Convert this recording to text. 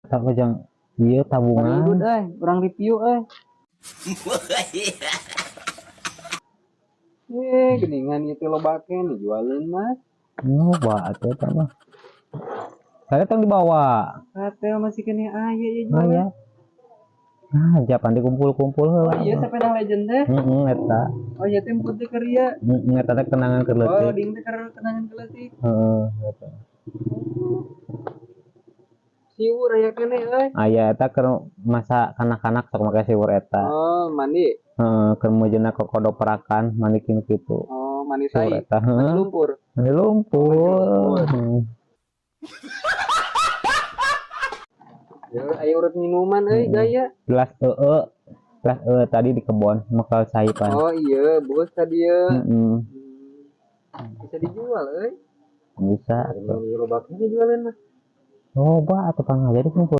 Tak jang ieu tabungan. Ribut euy, urang review euy. Eh, geningan ieu teh loba keneh jualeun mah. Nyoba atuh eta mah. Saya tong dibawa. Katel masih keneh aya ieu Ah jualan. Ya. Nah, japan dikumpul-kumpul Oh heula. iya, sepeda legend teh. Heeh, eta. Oh iya teh emput teh keur ieu. Heeh, eta teh kenangan keur Oh, leutik. Ding teh keur kenangan keur leutik. Heeh, eta. Siwur aya keneh euy. Aya eta keur masa kanak-kanak sok make siwur eta. Oh, mandi. Heeh, keur meujeuhna kokodoperakan mandikin kitu. Oh, mandi Siwur tai. Eta, Mandi heeh. lumpur. Mandi lumpur. Mandi lumpur. Heeh. Ya, aya urut minuman euy gaya. Gelas eueuh. Gelas eueuh tadi di kebon mekal saipan. Oh iya, bos tadi ya. Heeh. Bisa dijual euy. Bisa. Ini loba keneh jualan mah. Loba atuh pangajari kumpul.